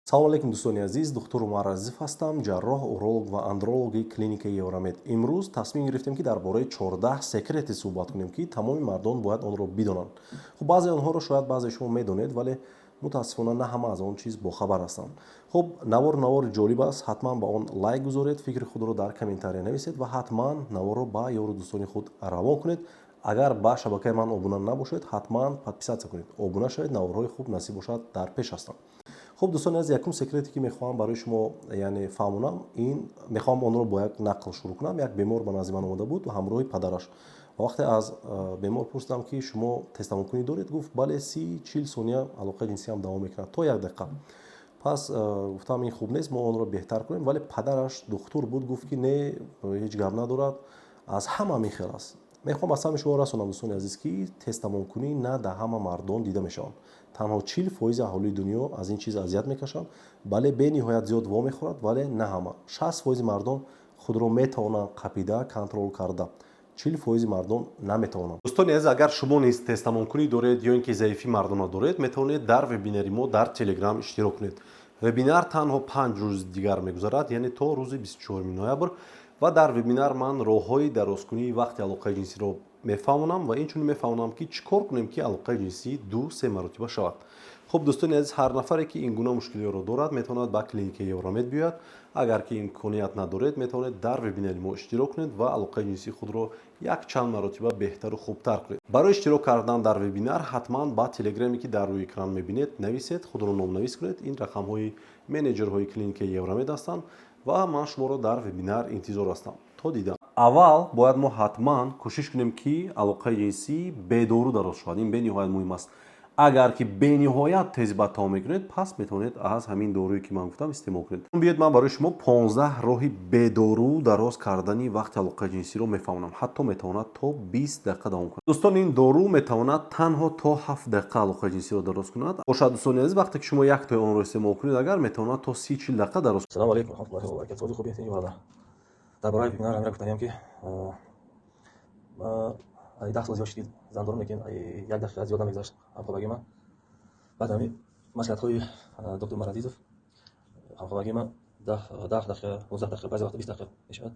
Салом алейкум, дӯстони азиз! Духтур Умар Азизов ҳастам, ҷарроҳ, уролог ва андрологи клиникаи Евромед. Имрӯз тасмим гирифтем, ки дар бораи 14 секрете суҳбат кунем, ки тамоми мардон бояд онро бидонанд. Хуб, баъзе онҳоро шояд баъзе шумо медонед, вале мутаассифона на ҳама аз он чиз бохабар ҳастанд. Хуб, навор навори ҷолиб аст. Ҳатман ба он лайк гузоред, фикри худро дар комментария нависед ва ҳатман наворро ба ёру дӯстони худ равон кунед. Агар ба шабакаи ман обуна набошед, ҳатман подписаться кунед, обуна шавед. Наворҳои хуб, насиб бошад, дар пеш ҳастанд. Хуб, дӯстони азиз, якум секрете, ки мехоҳам барои шумо, яъне, фаҳмонам, ин мехоҳам онро бо як нақл шурӯъ кунам. Як бемор ба назди ман омада буд ҳамроҳи падараш ва вақте аз бемор пурсидам, ки шумо тезтамомкунӣ доред, гуфт: «Бале, 30-40 сония алоқаи ҷинсиам давом мекунад, то як дақиқа». Пас гуфтам: «Ин хуб нест, мо онро беҳтар кунем». Вале падараш духтур буд, гуфт, ки не, ҳеҷ гап надорад, аз ҳама ҳамин хел аст. Мехоҳам аз самъи шумо расонам, дӯстони азиз, ки тезтамомкунӣ на дар ҳама мардон дида мешаванд. Танҳо 40% аҳолии дунё аз ин чиз азият мекашанд. Бале, бениҳоят зиёд вомехӯрад, вале на ҳама. 60% мардон худро метавонанд қапида, контрол карда, 40% мардон наметавонанд. Дӯстони азиз, агар шумо низ тезтамомкунӣ доред ё ин ки заифии мардона доред, метавонед дар вебинари мо дар Телеграм иштирок кунед. Вебинар танҳо 5 рӯзи дигар мегузарад, яъне то рӯзи 24 ноябр, ва дар вебинар ман роҳҳои дарозкунии вақти алоқаи ҷинсиро мефаҳмонам ва инчунин мефаҳмонам, ки чӣ кор кунем, ки алоқаи ҷинсӣ 2-3 маротиба шавад. Хуб, дӯстони азиз, ҳар нафаре, ки ин гуна мушкилиҳоро дорад, метавонад ба клиникаи Евромед биёяд. Агар ки имконият надоред, метавонед дар вебинари мо иштирок кунед ва алоқаи ҷинсии худро якчанд маротиба беҳтару хубтар кунед. Барои иштирок кардан дар вебинар ҳатман ба Телеграме, ки дар рӯи экран мебинед, нависед, худро номнавис кунед. Ин рақамҳои менеҷерҳои клиникаи Евромед ҳастанд ва ман шуморо дар вебинар интизор ҳастам. То дидан. Аввал бояд мо ҳатман кӯшиш кунем, ки алоқаи ҷинсӣ бедору дароз шавад. Ин бениҳоят муҳим аст. Агар ки бениҳоят тез бад тамом мекунед, пас метавонед аз ҳамин доруе, ки ман гуфтам, истеъмол кунед. Биёед, ман барои шумо 15 роҳи бедору дароз кардани вақти алоқаи ҷинсиро мефаҳмонам. Ҳатто метавонад то 20 дақиқа давом кунад. Дӯстон, ин дору метавонад танҳо то 7 дақиқа алоқаи ҷинсиро дароз кунад. Бошад, дӯстони азиз, вақте ки шумо яктои онро истеъмол кунед, агар метавонад то 30-40 дақиқа дароз. Салому алейкум раҳматуллоҳи ва баракатуҳ. Сози хуби бародар. Дар бораи вебинар ҳамира гуфтаниям, ки 10 сол зиёд шуд, зан дорам, лекин як дақиқа зиёд намегузашт ҳамхобагии ман. Баъд ҳами маслиҳатҳои доктор Умар Азизов ҳамхобагии ман 10 дақиқа, 15 дақиқа, баъзе вақта 20 дақиқа мешавад.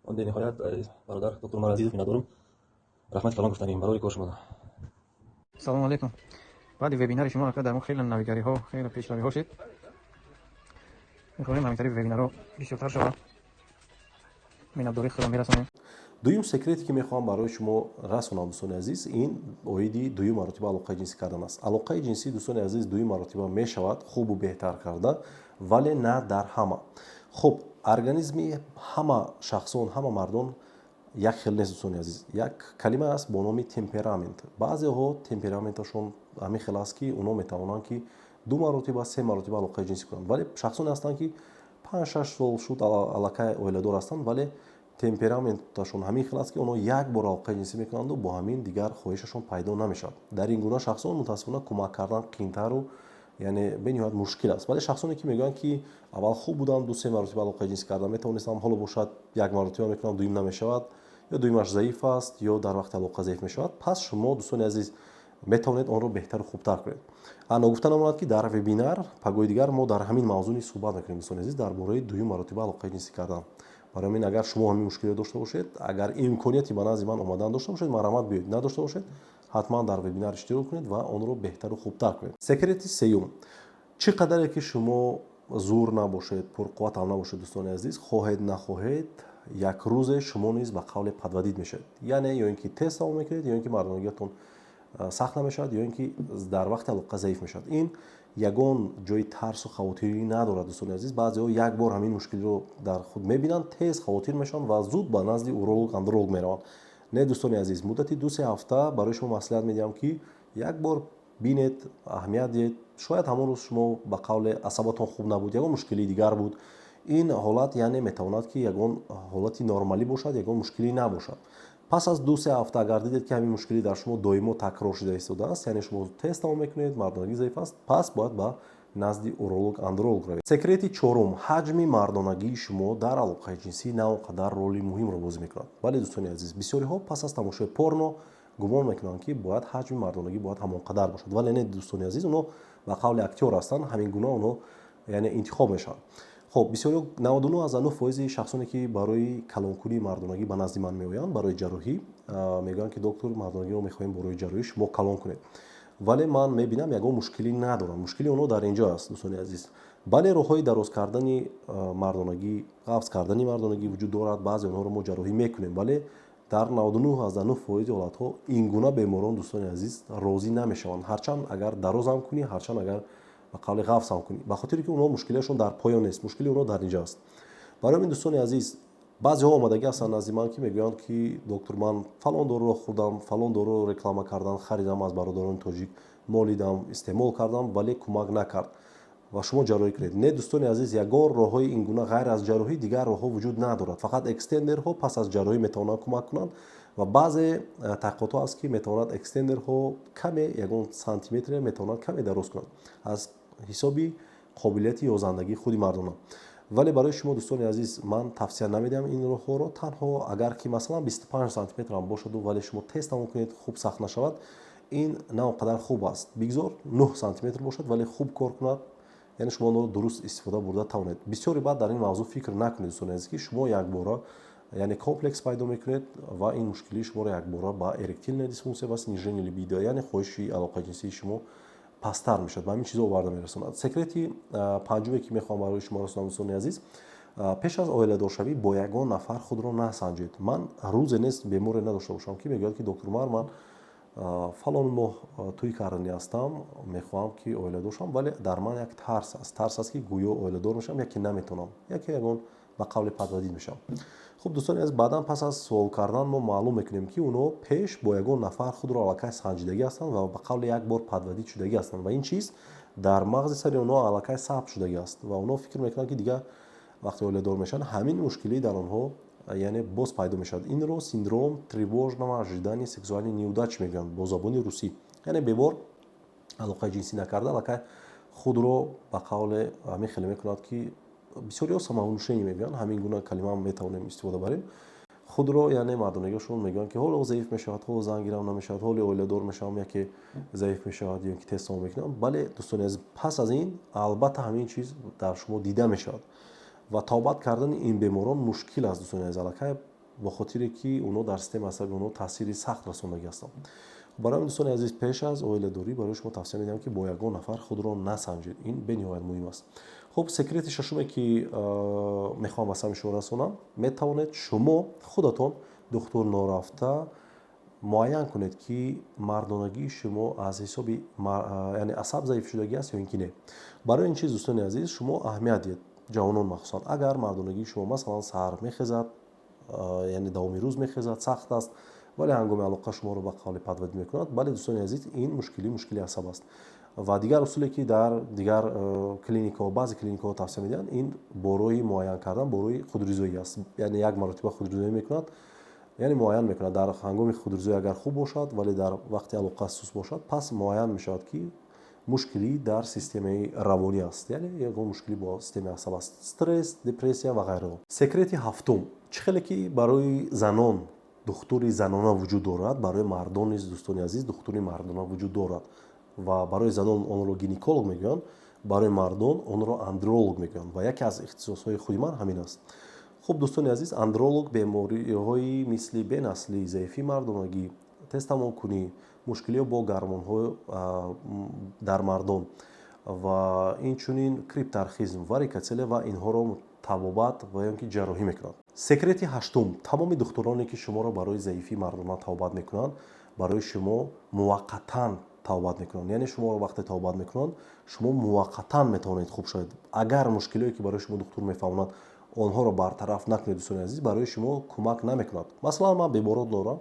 Он бениҳоят бародар доктор Умар Азизов миннатдорам. Раҳмати калон гуфтанем барои кор шумо. Салому алейкум. Баъди вебинари шумо, ака, дар мо хеле навигариҳо, хеле пешравиҳо шуд. Мехоҳем ҳаминтари вебинарҳо бисёртар шавад. Миннатдории худро мерасонем. Дуюм секрете, ки мехоҳам барои шумо расонам, дӯстони азиз, ин оиди дуюм маротиба алоқаи ҷинсӣ кардан аст. Алоқаи ҷинсӣ, дӯстони азиз, дуюм маротиба мешавад хубу беҳтар карда, вале на дар ҳама. Хуб, организми ҳама шахсон, ҳама мардон як хел нест, дӯстони азиз. Як калима аст бо номи темперамент. Баъзеҳо темпераменташон ҳамин хел аст, ки онҳо метавонанд, ки ду маротиба, се маротиба алоқаи ҷинсӣ кунанд, вале шахсоне ҳастанд, ки 5-6 сол шуд аллакай оиладор ҳастанд, вале темпераменташон ҳамин хел аст, ки онҳо як бор алоқаи ҷинсӣ мекунанду бо ҳамин дигар хоҳишашон пайдо намешавад. Дар ин гуна шахсон, мутаассифона, кӯмак кардан қиинтару, яъне, бениҳоят мушкил аст. Вале шахсоне, ки мегӯянд, ки аввал хуб будам, 2-3 маротиба алоқаи ҷинсӣ карда метавонистам, ҳоло бошад, як маротиба мекунам, дуюм намешавад, ё дуюмаш заиф аст, ё дар вақти алоқа заиф мешавад, пас шумо, дӯстони азиз, метавонед онро беҳтару хубтар кунед. Ногуфта намонад, ки дар вебинар пагоҳи дигар мо дар ҳамин мавзӯъ низ суҳбат мекунем, дӯстони азиз, дар бораи дуюм маротиба алоқаи ҷинсӣ кардан. Барои ҳамин, агар шумо ҳамин мушкилиро дошта бошед, агар имконияти ба назди ман омадан дошта бошед, марҳамат, биёед. Надошта бошед, ҳатман дар вебинар иштирок кунед ва онро беҳтару хубтар кунед. Секрети сеюм: чӣ қадаре ки шумо зур набошед, пурқувват ҳам набошед, дӯстони азиз, хоҳед нахоҳед, як рӯзе шумо низ ба қавле подводить мешавед, яъне ё ин ки тез тамом мекунед, ё ин ки мардонагиятон сахт намешавад, ё ин ки дар вақти алоқа заиф мешавад. Ин ягон ҷои тарсу хавотирӣ надорад, дӯстони азиз. Баъзеҳо як бор ҳамин мушкилиро дар худ мебинанд, тез хавотир мешаванд ва зуд ба назди уролог, андролог мераванд. Не, дӯстони азиз, муддати 2-3 ҳафта барои шумо маслиҳат медиҳам, ки як бор бинед, аҳамият диҳед. Шояд ҳамон рӯз шумо ба қавле асабатон хуб набуд, ягон мушкилии дигар буд. Ин ҳолат, яъне, метавонад, ки ягон ҳолати нормалӣ бошад, ягон мушкилӣ набошад. Пас аз 2-3 ҳафта агар дидед, ки ҳамин мушкилӣ дар шумо доимо такрор шуда истодааст, яъне шумо тез тамом мекунед, мардонагӣ заиф аст, пас бояд ба назди уролог, андролог равед. Секрети чорум: ҳаҷми мардонагии шумо дар алоқаи ҷинсӣ на он қадар роли муҳимро бозӣ мекунад. Бале, дӯстони азиз, бисёриҳо пас аз тамошои порно гумон мекунанд, ки бояд ҳаҷми мардонагӣ бояд ҳамон қадар бошад, вале не, дӯстони азиз, онҳо ба қавли актёр ҳастанд. Ҳамин гуна онҳо, Яъне интихоб мешаванд. Хоб, бисёриҳо, 99,9 фоизи шахсоне, ки барои калонкунии мардонагӣ ба назди ман меоянд, барои ҷарроҳӣ, мегӯянд, ки доктор, мардонагиро мехоҳем барои ҷарроҳӣ шумо калон кунед. Вале ман мебинам, ягон мушкилӣ надорам. Мушкили онҳо дар ин ҷо аст, дӯстони азиз. Бале, роҳҳои дароз кардани мардонагӣ, ғафз кардани мардонагӣ вуҷуд дорад. Баъзе онҳоро мо ҷарроҳӣ мекунем, вале дар 99,9 фоизи ҳолатҳо ин гуна беморон, дӯстони азиз, розӣ намешаванд, ҳарчанд агар дарозам кунӣ, ҳарчанд агар ба қавли ғафзам кунӣ, ба хотире ки онҳо мушкилиашон дар поён нест, мушкили онҳо дар инҷо аст. Барои ҳамин, дӯстони азиз, баъзеҳо омадагӣ ҳастанд назди ман, ки мегӯянд, ки доктор, ман фалон доруро хӯрдам, фалон доруро реклама кардан, харидам аз бародарони тоҷик, молидам, истеъмол кардам, вале кӯмак накард ва шумо ҷарроҳӣ кунед. Не, дӯстони азиз, ягон роҳҳои ин гуна ғайр аз ҷарроҳӣ дигар роҳҳо вуҷуд надорад. Фақат экстендерҳо пас аз ҷарроҳӣ метавонанд кӯмак кунанд ва баъзе таҳқиқотҳо аст, ки метавонад экстендерҳо каме, ягон сантиметре метавонад каме дароз кунанд аз ҳисоби қобилияти ёзандагии худи мардона. Вале барои шумо, дӯстони азиз, ман тавсия намедиҳам ин роҳҳоро. Танҳо агар ки масалан 25 сантиметрам бошаду, вале шумо тез тамом кунед, хуб сахт нашавад, ин на он қадар хуб аст. Бигзор 9 сантиметр бошад, вале хуб кор кунад, яъне шумо онро дуруст истифода бурда тавонед. Бисёре баъд дар ин мавзӯъ фикр накунед, дӯстони азиз, ки шумо якбора, яъне комплекс пайдо мекунед ва ин мушкилии шуморо якбора ба эректильная дисфункция ва снижение либидо, яъне хоҳиши алоқаи ҷинсии шумо пасттар мешавад, ба ҳамин чизо оварда мерасонад. Секрети панҷуме, ки мехоҳам барои шумо расонам, дӯстони азиз: пеш аз оиладоршавӣ бо ягон нафар худро насанҷед. Ман рӯзе нест, беморе надошта бошам, ки мегӯяд, ки доктор Умар, ман фалон моҳ тӯй карданӣ ҳастам, мехоҳам, ки оиладор шавам, вале дар ман як тарс аст, тарс аст, ки гӯё оиладор мешавам, яке наметавонам, яке ягон ба қавли подводить мешавам. Хуб, дӯстони азиз, баъдан пас аз суол кардан мо маълум мекунем, ки онҳо пеш бо ягон нафар худро аллакай санҷидагӣ ҳастанд ва ба қавли як бор подводить шудагӣ ҳастанд ва ин чиз дар мағзи сари онҳо аллакай сабт шудагӣ аст ва онҳо фикр мекунанд, ки дигар вақте оиладор мешаванд, ҳамин мушкилӣ дар онҳо, яъне, боз пайдо мешавад. Инро синдром тревожного ожидания сексуальной неудачи мегӯянд бо забони русӣ. Яъне бемор алоқаи ҷинсӣ накарда, аллакай худро ба қавле ҳамин хеле мекунад, ки бисёриҳо самовнушение мегӯянд, ҳамин гуна калима метавонем истифода барем. Худро, яъне мардонагиашон, мегӯянд, ки ҳоло заиф мешавад, ҳоло зан гирам, намешавад, ҳоло оиладор мешавам, яке заиф мешавад ё ки тез тамом мекунам. Бале, дӯстони азиз, пас аз ин албатта ҳамин чиз дар шумо дида мешавад ва табобат кардани ин беморон мушкил аст, дӯстони азиз, аллакай бо хотире ки онҳо дар системаи асаби онҳо таъсири сахт расондагӣ ҳастанд. Барои ҳамин, дӯстони азиз, пеш аз оиладорӣ барои шумо тавсия медиҳам, ки бо ягон нафар худро насанҷед. Ин бениҳоят муҳим аст. Хуб, секрети шашуме, ки мехоҳам ба самъи шумо расонам: метавонед шумо худатон духтур норафта муайян кунед, ки мардонагии шумо аз ҳисоби, яъне, асаб заиф шудагӣ аст ё ин ки не. Барои ин чиз, дӯстони азиз, шумо аҳамият диҳед, ҷавонон махсусан. Агар мардонагии шумо, масалан, саҳар мехезад, яъне давоми рӯз мехезад, сахт аст, вале ҳангоми алоқа шуморо ба қавли подводить мекунад, бале, дӯстони азиз, ин мушкилӣ мушкили асаб аст. Ва дигар усуле, ки дар дигар клиникаҳо, баъзе клиникаҳо тавсия медиҳанд, ин бо роҳи муайян кардан, бо роҳи худризоӣ аст. Яъне як маротиба худризоӣ мекунад, яъне муайян мекунад. Дар ҳангоми худризоӣ агар хуб бошад, вале дар вақти алоқа суст бошад, пас муайян мешавад, ки мушкилӣ дар системаи равонӣ аст, яъне ягон мушкилӣ бо системаи асаб аст, стресс, депрессия ва ғайраҳо. Секрети ҳафтум: чӣ хеле ки барои занон духтури занона вуҷуд дорад, барои мардон низ, дӯстони азиз, духтури мардона вуҷуд дорад. Ва барои занон онро гинеколог мегӯянд, барои мардон онро андролог мегӯянд ва яке аз ихтисосҳои худи ман ҳамин аст. Хуб, дӯстони азиз, андролог бемориҳои мисли бенаслӣ, заифии мардонагӣ, тезтамомкунӣ, мушкилиҳо бо гормонҳо дар мардон ва инчунин крипторхизм, варикоцеле ва инҳоро табобат ва ё ки ҷарроҳӣ мекунад. Секрети ҳаштум: тамоми духтуроне, ки шуморо барои заифии мардона табобат мекунанд, барои шумо муваққатан табобат мекунанд. Яъне шуморо вақте табобат мекунанд, шумо муваққатан метавонед хуб шавед. Агар мушкилие, ки барои шумо духтур мефаҳмонад, онҳоро бартараф накунед, дӯстони азиз, барои шумо кӯмак намекунад. Масалан, ман беморон дорам,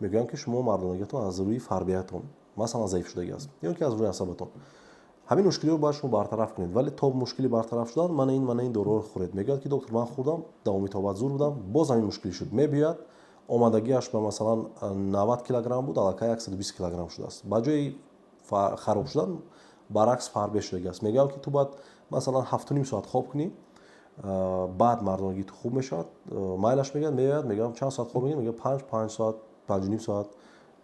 мегӯям, ки шумо мардонагиатон аз рӯи фарбиятон, масалан, заиф шудагӣ аст ё ки аз рӯи асабатон. Ҳамин мушкилиро бояд шумо бартараф кунед, вале то мушкили бартараф шудан мана ин доруро хӯред. Мегӯяд, ки доктор, ман хӯрдам, давоми табобат зур будам, боз ҳамин мушкилӣ шуд. Мебиёяд, омадагиаш ба, масалан, 90 килограмм буд, аллакай 120 килограмм шудааст. Ба ҷои хароб шудан, баръакс, фарбе шудагӣ аст. Мегӯям, ки ту бояд, масалан, 7,5 соат хоб кунӣ, баъд мардонагии ту хуб мешавад. Майлаш, мегӯяд, меояд. Мегӯям, чанд соат хоб мегӯяд? Мегӯяд, 5, 5 соат, 5,5 соат,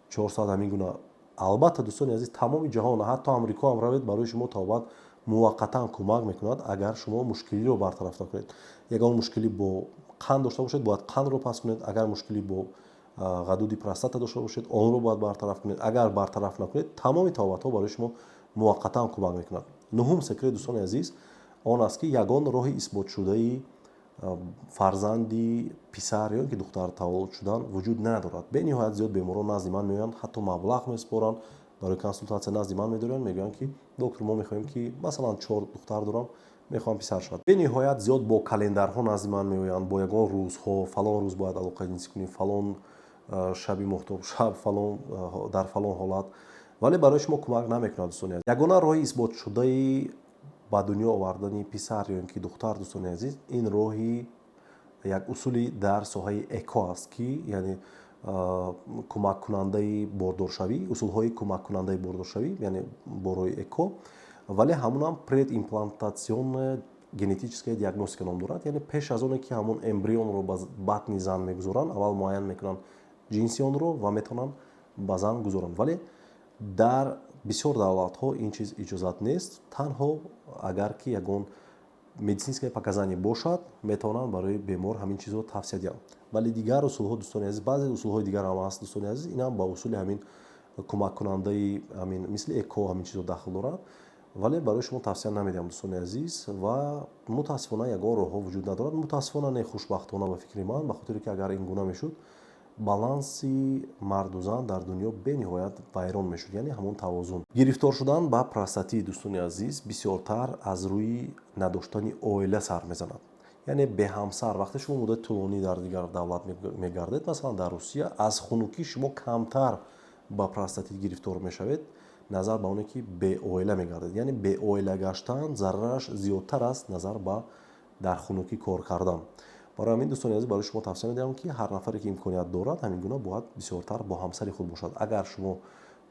4 соат, ҳамин гуна. Албатта, дӯстони азиз, тамоми ҷаҳон, ҳатто Амрико ҳам равед, барои шумо табобат Муваққатан кӯмак мекунад, агар шумо мушкилиро бартараф накунед. Ягон мушкилӣ бо қанд дошта бошед, бояд қандро паст кунед. Агар мушкилӣ бо ғадуди простата дошта бошед, онро бояд бартараф кунед. Агар бартараф накунед, тамоми табобатҳо барои шумо муваққатан кӯмак мекунад. Нуҳум секрет, дӯстони азиз, он аст, ки ягон роҳи исботшудаи фарзанди писар ё ки духтар таваллуд шудан вуҷуд надорад. Бениҳоят зиёд беморон назди ман меоянд, ҳатто маблағ месупоранд, барои консултатсия назди ман медоранд, мегӯянд, ки доктор, мо мехоҳем, ки масалан чор духтар дорам, мехоҳам писар шавад. Бениҳоят зиёд бо календарҳо назди ман меоянд, бо ягон рӯзҳо: фалон рӯз бояд алоқаи ҷинсӣ кунӣ, фалон шаби моҳтоб шаб, фалон дар фалон ҳолат. Вале барои шумо кӯмак намекунад, дӯстони азиз. Ягона роҳи исботшудаи ба дунё овардани писар ё ин ки духтар, дӯстони азиз, ин роҳи як усули дар соҳаи ЭКО аст, ки яъне кӯмаккунандаи бордоршавӣ, усулҳои кӯмаккунандаи бордоршавӣ, яъне бо роҳи ЭКО. Вале ҳамунам предимплантационная генетическая диагностика ном дорад, яъне пеш аз оне ки ҳамун эмбрионро ба батни зан мегузоранд, аввал муайян мекунанд ҷинси онро ва метавонанд ба зан гузоранд. Вале дар бисёр давлатҳо ин чиз иҷозат нест. Танҳо агар ки ягон медицинское показание бошад, метавонанд барои бемор ҳамин чизро тавсия диҳанд. Вале дигар усулҳо, дӯстони азиз, баъзе усулҳои дигар ҳам ҳаст, дӯстони азиз, инам ба усули ҳамин кӯмаккунандаи ҳамин мисли ЭКО ҳамин чизо дахл дорад, вале барои шумо тавсия намедиҳам, дӯстони азиз. Ва мутаассифона ягон роҳҳо вуҷуд надорад. Мутаассифона не, хушбахтона, ба фикри ман, ба хотире ки агар ин гуна мешуд, баланси марду зан дар дунё бениҳоят вайрон мешуд, яъне ҳамон тавозун. Гирифтор шудан ба простатит, дӯстони азиз, бисёртар аз рӯи надоштани оила сар мезанад, яъне беҳамсар. Вақте шумо муддати тӯлонӣ дар дигар давлат мегардед, масалан дар Русия, аз хунукӣ шумо камтар ба простатит гирифтор мешавед, назар ба оне ки беоила мегардед. Яъне беоила гаштан зарараш зиёдтар аст, назар ба дар хунукӣ кор кардан. Барои ҳамин, дӯстони азиз, барои шумо тавсия медиҳам, ки ҳар нафаре ки имконият дорад, ҳамин гуна бояд бисёртар бо ҳамсари худ бошад. Агар шумо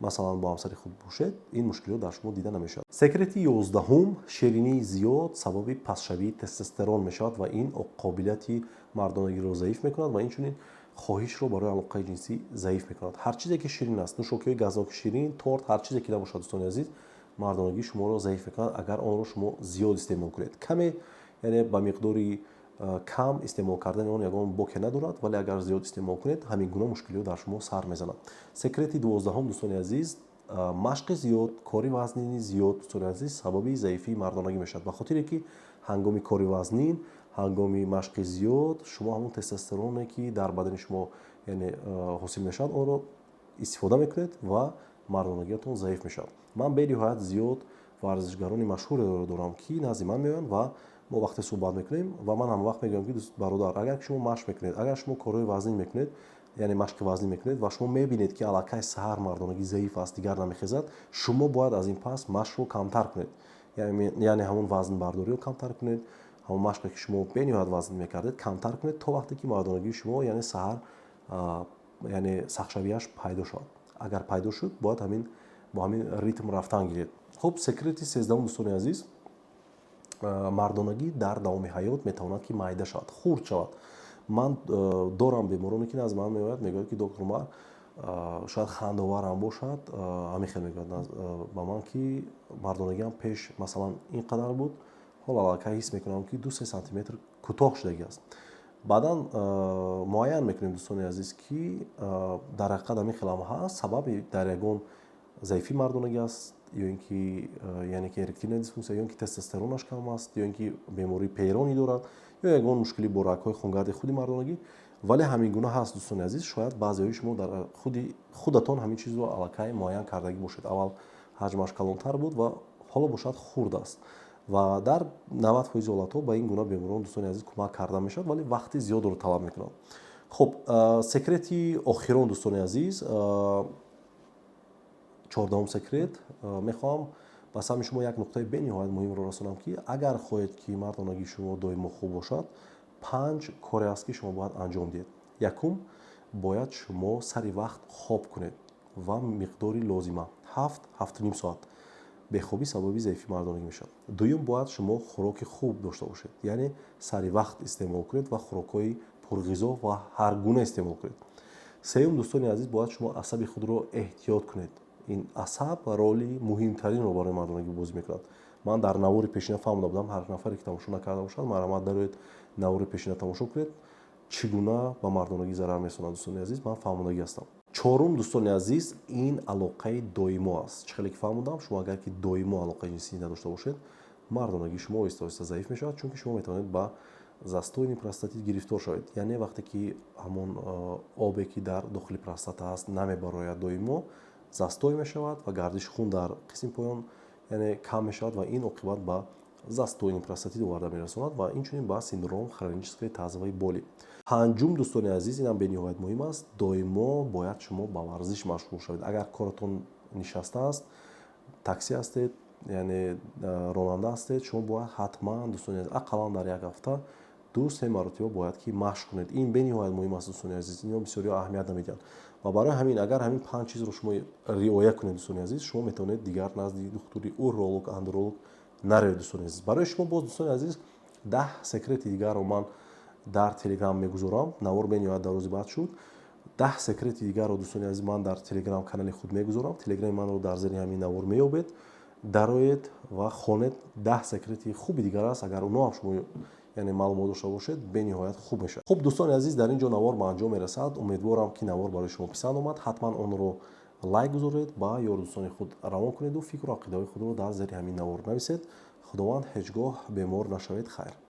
масалан бо ҳамсари худ бошед, ин мушкилиҳо дар шумо дида намешавад. Секрети 11-ум: ширинии зиёд сабаби пастшавии тестостерон мешавад ва ин қобилияти мардонагиро заиф мекунад ва инчунин хоҳишро барои алоқаи ҷинсӣ заиф мекунад. Ҳар чизе ки ширин аст, нӯшокиҳои газноки ширин, торт, ҳар чизе ки набошад, дӯстони азиз, мардонагии шуморо заиф мекунад, агар онро шумо зиёд истеъмол кунед. Каме, яъне ба миқдори кам истеъмол кардани он ягон боке надорад, вале агар зиёд истеъмол кунед, ҳамин гуна мушкилиҳо дар шумо сар мезанад. Секрети 12-ум, дӯстони азиз: машқи зиёд, кори вазнини зиёд, дӯстони азиз, сабаби заифии мардонагӣ мешавад, ба хотире ки ҳангоми кори вазнин, ҳангоми машқи зиёд шумо ҳамон тестостероне, ки дар бадани шумо, яъне ҳосил мешавад, онро истифода мекунед ва мардонагиятон заиф мешавад. Ман бениҳоят зиёд варзишгарони машҳуреро дорам, ки назди ман меоянд ва мо вақте суҳбат мекунем ва ман ҳамавақт мегӯям, ки бародар, агар шумо машқ мекунед, агар шумо корҳои вазнин мекунед, яъне машқи вазнин мекунед ва шумо мебинед, ки аллакай саҳар мардонагӣ заиф аст, дигар намехезад, шумо бояд аз ин пас машқро камтар кунед, яъне ҳамон вазнбардориро камтар кунед, ҳамон машқе ки шумо бениҳоят вазн мекардед, камтар кунед, то вақте ки мардонагии шумо, яъне саҳар, яъне сахтшавиаш пайдо шавад. Агар пайдо шуд, бояд ҳамин бо ҳамин ритм рафтан гиред. Хуб, секрети 13-ум, дӯстони азиз: мардонагӣ дар давоми ҳаёт метавонад, ки майда шавад, хурд шавад. Ман дорам бемороне, ки назди ман меояд, мегӯяд, ки доктор Умар, шояд хандаоварам бошад, ҳамин хел мегӯяд ба ман, ки мардонагиам пеш масалан ин қадар буд, ҳоло аллакай ҳис мекунам, ки 2-3 сантиметр кӯтоҳ шудагӣ аст. Баъдан муайян мекунем, дӯстони азиз, ки дар ҳақиқат ҳамин хелам ҳаст, сабаби дар ягон заифии мардонагӣ аст ё ин ки, яъне ки эректильная дисфунксия, ё ин ки тестостеронаш кам аст, ё ин ки бемории Пейрони дорад, ё ягон мушкилӣ бо рагҳои хунгарди худи мардонагӣ. Вале ҳамин гуна ҳаст, дӯстони азиз. Шояд баъзеҳои шумо дар худи худатон ҳамин чизро аллакай муайян кардагӣ бошед: аввал ҳаҷмаш калонтар буд ва ҳоло бошад хурд аст. Ва дар 90% ҳолатҳо ба ин гуна беморон, дӯстони азиз, кӯмак карда мешавад, вале вақти зиёдро талаб мекунад. Хуб, секрети охирон, дӯстони азиз, 14-ум секрет. Мехоҳам ба самъи шумо як нуқтаи бениҳоят муҳимро расонам, ки агар хоҳед, ки мардонагии шумо доимо хуб бошад, панҷ коре аст, ки шумо бояд анҷом диҳед. Якум: бояд шумо сари вақт хоб кунед ва миқдори лозима, 7, 7,5 соат. Бехобӣ сабаби заифии мардонагӣ мешавад. Дуюм: бояд шумо хӯроки хуб дошта бошед, яъне сари вақт истеъмол кунед ва хӯрокҳои пурғизо ва ҳар гуна истеъмол кунед. Сеюм, дӯстони азиз, бояд шумо асаби худро эҳтиёт кунед. Ин асаб роли муҳимтаринро барои мардонагӣ бозӣ мекунад. Ман дар навори пешина фаҳмода будам. Ҳар нафаре, ки тамошо накарда бошад, марҳамат, дароед, навори пешина тамошо кунед, чӣ гуна ба мардонагӣ зарар мерасонад. Дӯстони азиз, ман фаҳмодагӣ ҳастам. Чорум, дӯстони азиз, ин алоқаи доимо аст. Чӣ хеле ки фаҳмудам, шумо агар ки доимо алоқаи ҷинсӣ надошта бошед, мардонагии шумо оҳиста оҳиста заиф мешавад, чунки шумо метавонед ба застойный простатит гирифтор шавед, яъне вақте ки ҳамон обе, ки дар дохили простата аст, намебарояд доимо, застой мешавад ва гардиши хун дар қисми поён, яъне, кам мешавад ва ин оқибат ба застойный простатит оварда мерасонад ва инчунин ба синдром хронической тазовой боли. Панҷум, дӯстони азиз, инам бениҳоят муҳим аст: доимо бояд шумо ба варзиш машғул шавед. Агар коратон нишаста аст, такси ҳастед, яъне ронанда ҳастед, шумо бояд ҳатман, дӯстони азиз, ақаллан дар як ҳафта 2-се маротиба бояд ки машқ кунед. Ин бениҳоят муҳим аст, дӯстони азиз, ино бисёриҳо аҳамият намедиҳанд. Ва барои ҳамин, агар ҳамин панҷ чизро шумо риоя кунед, дӯстони азиз, шумо метавонед дигар назди духтури уролог, андролог наравед. Дӯстони азиз, барои шумо боз, дӯстони азиз, 10 секрети дигарро ман дар Телеграм мегузорам. Навор бениҳоят дарози баъд шуд. 10 секрети дигарро, дӯстони азиз, ман дар Телеграм канали худ мегузорам. Телеграми манро дар зери ҳамин навор меёбед, дароед ва хонед. 10 секрети хуби дигар аст. Агар онҳо ҳам шумо, яъне, маълумот дошта бошед, бениҳоят хуб мешавад. Хуб, дӯстони азиз, дар ин ҷо навор ба анҷом мерасад. Умедворам, ки навор барои шумо писанд омад. Ҳатман онро лайк гузоред, ба ёру дӯстони худ равон кунеду фикру ақидаҳои худро дар зери ҳамин навор нависед. Худованд, ҳеҷ гоҳ бемор нашавед. Хайр.